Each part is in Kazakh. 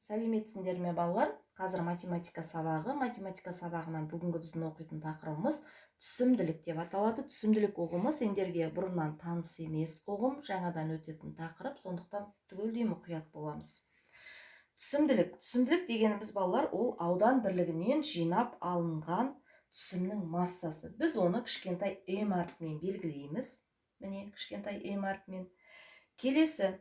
Сәлеметсіңдер ме, балалар? Қазір математика сабағы. Математика сабағынан бүгінгі біздің оқитын тақырыбымыз түсімділік деп аталады. Түсімділік ұғымы сендерге бұрыннан таныс емес ұғым, жаңадан өтетін тақырып, сондықтан түгелдей мұқият боламыз. Түсімділік. Түсімділік дегеніміз, балалар, ол аудан бірлігінен жинап алынған түсімнің массасы. Біз оны кішкентай м әрпімен белгілейміз. Міне, кішкентай м әрпімен. Келесі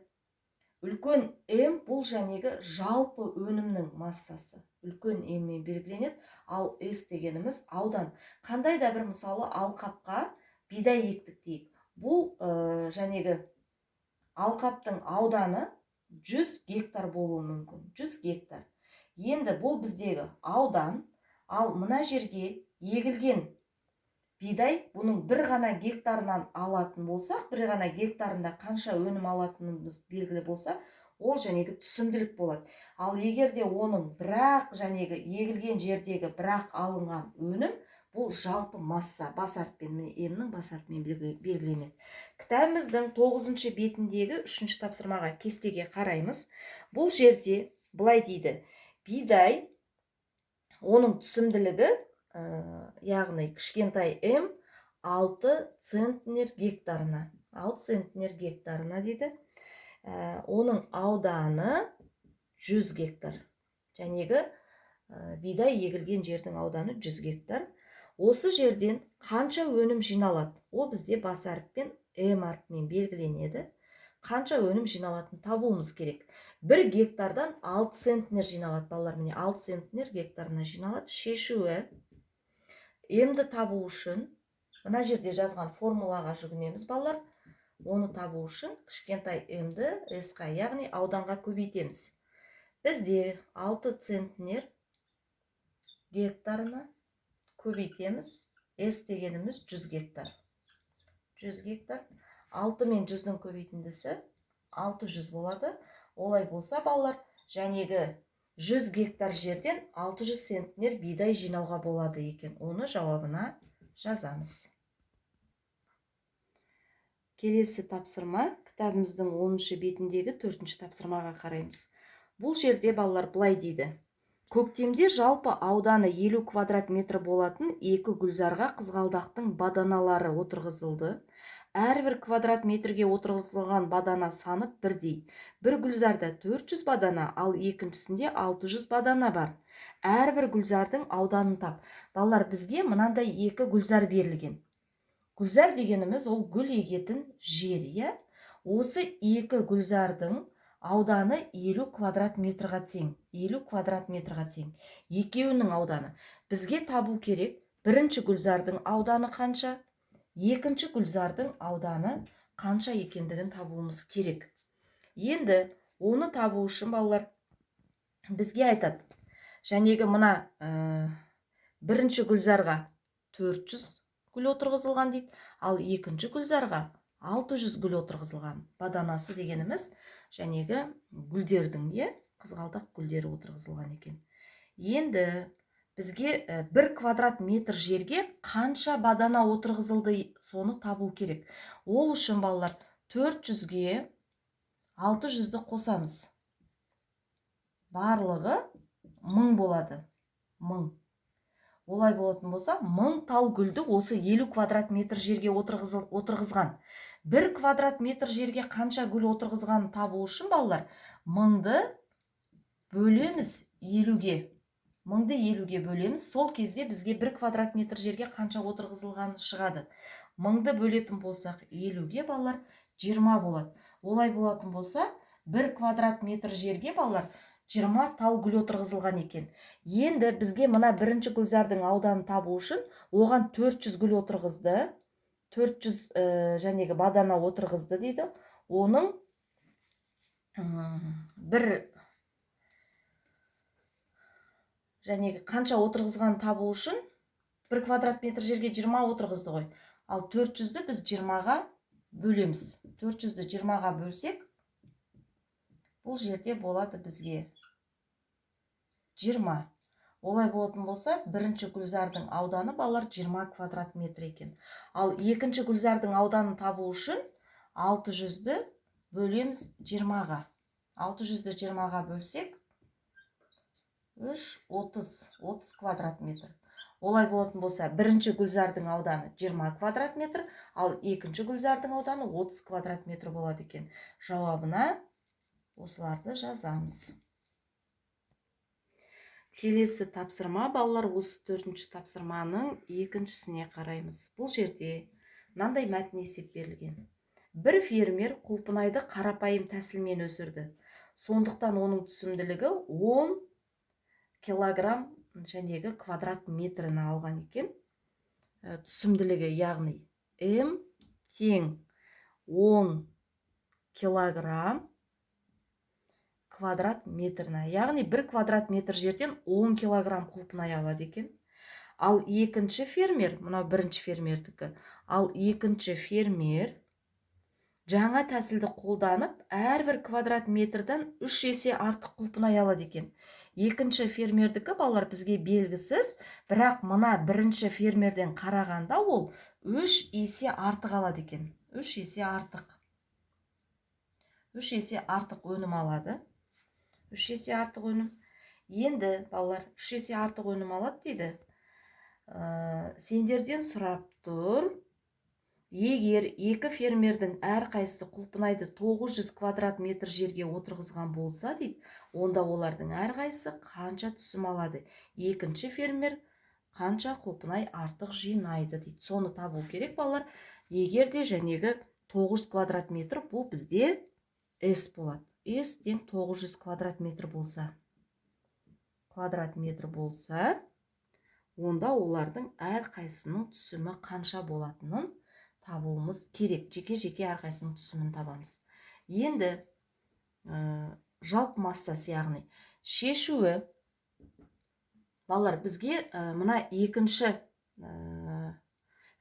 үлкен М бұл жәнегі жалпы өнімнің массасы. Үлкен М-мен белгіленеді, ал S дегеніміз аудан. Қандай да бір, мысалы, алқапқа бидай ектік дейік. Бұл жәнегі алқаптың ауданы 100 гектар болуы мүмкін. 100 гектар. Енді бұл біздегі аудан, ал мына жерге егілген бидай бұның бір ғана гектарынан алатын болсақ, бір ғана гектарында қанша өнім алатынымыз белгілі болса, ол жәнегі түсімділік болады. Ал егер де оның бірақ жәнегі егілген жердегі бірақ алынған өнім, бұл жалпы масса, бас әріппен, міне, М-нің бас әрпімен белгіленеді. Кітабымыздың 9 бетіндегі 3 тапсырмаға, кестеге қараймыз. Бұл жерде былай дейді: бидай, оның түсімділігі, яғни кішкентай м 6 центнер гектарына, 6 центнер гектарына дейді. Оның ауданы 100 гектар. Жәнегі бидай егілген жердің ауданы 100 гектар. Осы жерден қанша өнім жиналады? Ол бізде бас әріппен, м әрпімен белгіленеді. Қанша өнім жиналатынын табуымыз керек. 1 гектардан 6 центнер жиналады, балалар, міне, 6 центнер гектарына жиналады. Шешуі: М-ді табу үшін мына жерде жазған формулаға жүгінеміз, балалар. Оны табу үшін кішкентай М-ді S-қа, яғни ауданға көбейтеміз. Бізде 6 центнер гектарына көбейтеміз. S дегеніміз 100 гектар. 100 гектар. 6 мен 100-дің көбейтіндісі 600 болады. Олай болса, балалар, жәнегі 100 гектар жерден 600 центнер бидай жинауға болады екен. Оны жауабына жазамыз. Келесі тапсырма, кітабымыздың 10 бетіндегі 4 тапсырмаға қараймыз. Бұл жерде, балалар, былай дейді. Көктемде жалпы ауданы 50 квадрат метр болатын екі гүлзарға қызғалдақтың баданалары отырғызылды. Әрбір квадрат метрге отырғызылған бадана саны бірдей. Бір гүлзарда 400 бадана, ал екіншісінде 600 бадана бар. Әрбір гүлзардың ауданын тап. Балалар, бізге мынандай екі гүлзар берілген. Гүлзар дегеніміз ол гүл егетін жер, иә? Осы екі гүлзардың ауданы 50 квадрат метрға тең. 50 квадрат метрға тең. Екеуінің ауданы. Бізге табу керек, бірінші гүлзардың ауданы қанша, екінші гүлзардың ауданы қанша екендігін табуымыз керек. Енді оны табу үшін, балалар, бізге айтады. Жәнегі мына бірінші гүлзарға 400 гүл отырғызылған дейді, ал екінші гүлзарға 600 гүл отырғызылған. Баданасы дегеніміз жәнегі гүлдердің, иә, қызғалдақ гүлдері отырғызылған екен. Енді бізге 1 квадрат метр жерге қанша бадана отырғызылды, соны табу керек. Ол үшін, балалар, 400-ге 600-ді қосамыз. Барлығы 1000 болады. 1000. Олай болатын болса, 1000 тал гүлді осы 50 квадрат метр жерге отырғызған. 1 квадрат метр жерге қанша гүл отырғызғанын табу үшін, балалар, 1000-ды бөлеміз 50-ге. 1000-ды 50-ге бөлеміз. Сол кезде бізге 1 квадрат метр жерге қанша отырғызылғаны шығады. 1000-ды бөлетін болсақ 50-ге, балалар, 20 болады. Олай болатын болса, 1 квадрат метр жерге, балалар, 20 тал гүл отырғызылған екен. Енді бізге мына бірінші гүлзардың ауданын табу үшін оған 400 гүл отырғызды, 400 жәнегі бадана отырғызды дейді. Оның бір жәнегі қанша отырғызғанын табу үшін 1 квадрат метр жерге 20 отырғызды ғой. Ал 400-ді біз 20-ға бөлеміз. 400-ді 20-ға бөлсек, бұл жерде болады бізге 20. Олай болатын болса, бірінші гүлзардың ауданы, балалар, 20 квадрат метр екен. Ал екінші гүлзардың ауданын табу үшін 600-ді бөлеміз 20-ға. 600-ді 20-ға бөлсек, 3, 30, 30 квадрат метр. Олай болатын болса, бірінші гүлзардың ауданы 20 квадрат метр, ал екінші гүлзардың ауданы 30 квадрат метр болады екен. Жауабына осыларды жазамыз. Келесі тапсырма, балалар, осы төртінші тапсырманың екіншісіне қараймыз. Бұл жерде мынандай мәтін есеп берілген. Бір фермер құлпынайды қарапайым тәсілмен өсірді. Сондықтан оның түсімділігі 10 килограмм жәнегі квадрат метрін алған екен. Түсімділігі, яғни М тең 10 килограмм квадрат метріне, яғни 1 квадрат метр жерден 10 килограмм құлпынай алады екен. Ал екінші фермер, мынау бірінші фермердікі, ал екінші фермер жаңа тәсілді қолданып, әрбір квадрат метрден 3 есе артық құлпынай алады екен. Екінші фермердікі, балалар, бізге белгісіз, бірақ мына бірінші фермерден қарағанда ол 3 есе артық алады екен. 3 есе артық. 3 есе артық өнім алады. 3 есе артық өнім. Енді, балалар, 3 есе артық өнім алады дейді. Сендерден сұрап тұр. Егер екі фермердің әрқайсысы құлпынайды 900 квадрат метр жерге отырғызған болса дейді, онда олардың әрқайсысы қанша түсім алады? Екінші фермер қанша құлпынай артық жинайды дейді. Соны табу керек, балалар. Егер де жәнегі 900 квадрат метр, бұл бізде S болады. S тең 900 квадрат метр болса. Квадрат метр болса, онда олардың әрқайсысының түсімі қанша болатынын табуымыз керек. Жеке-жеке әрқайсысының түсімін табамыз. Енді жалпы массасы, яғни шешуі, балалар, бізге мына екінші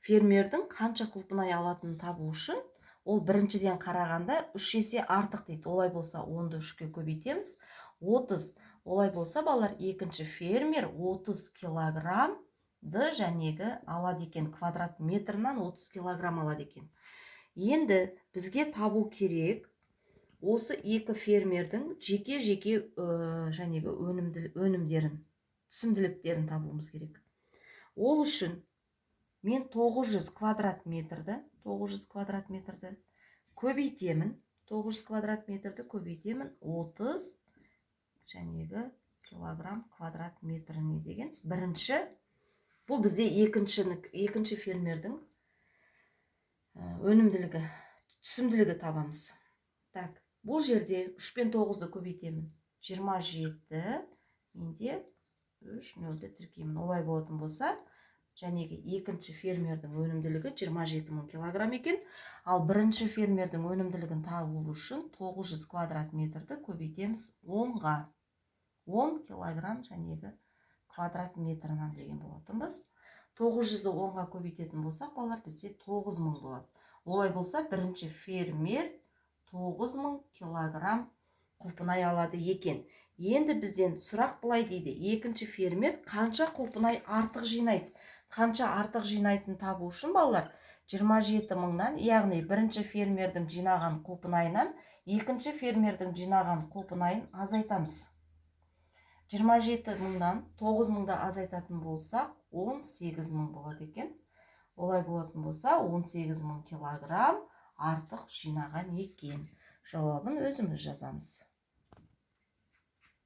фермердің қанша құлпынай алатынын табу үшін, ол біріншіден қарағанда 3 есе артық дейді. Олай болса, 10-ды 3-ке көбейтеміз, 30. Олай болса, балалар, екінші фермер 30 килограмм ды жәнегі алады екен, квадрат метрінен 30 килограмм алады екен. Енді бізге табу керек осы екі фермердің жеке-жеке жәнегі өнімдерін, түсімділіктерін табуымыз керек. Ол үшін мен 900 квадрат метрді, 900 квадрат метрді көбейтемін, 900 квадрат метрді көбейтемін 30 жәнегі килограмм квадрат метріне деген. Бірінші, бұл бізде екінші фермердің өнімділігі, түсімділігі табамыз. Так, бұл жерде 3 пен 9-ды көбейтемін. 27, менде 3 нөлді тіркеймін. Олай болатын болса, жәнегі екінші фермердің өнімділігі 27 мың килограмм екен. Ал бірінші фермердің өнімділігін табу үшін 900 квадрат метрді көбейтеміз 10-ға. 10 килограмм жәнегі квадрат метрінен деген болатынбыз. 900-ді 10-ға көбейтетін болсақ, балалар, бізде 9000 болады. Олай болса, бірінші фермер 9000 килограмм құлпынай алады екен. Енді бізден сұрақ былай дейді: екінші фермер қанша құлпынай артық жинайды? Қанша артық жинайтынын табу үшін, балалар, 27 мыңнан, яғни бірінші фермердің жинаған құлпынайынан екінші фермердің жинаған құлпынайын азайтамыз. 27 мыңнан 9 мыңды азайтатын болсақ, 18 мың болады екен. Олай болатын болса, 18 мың килограмм артық жинаған екен. Жауабын өзіміз жазамыз.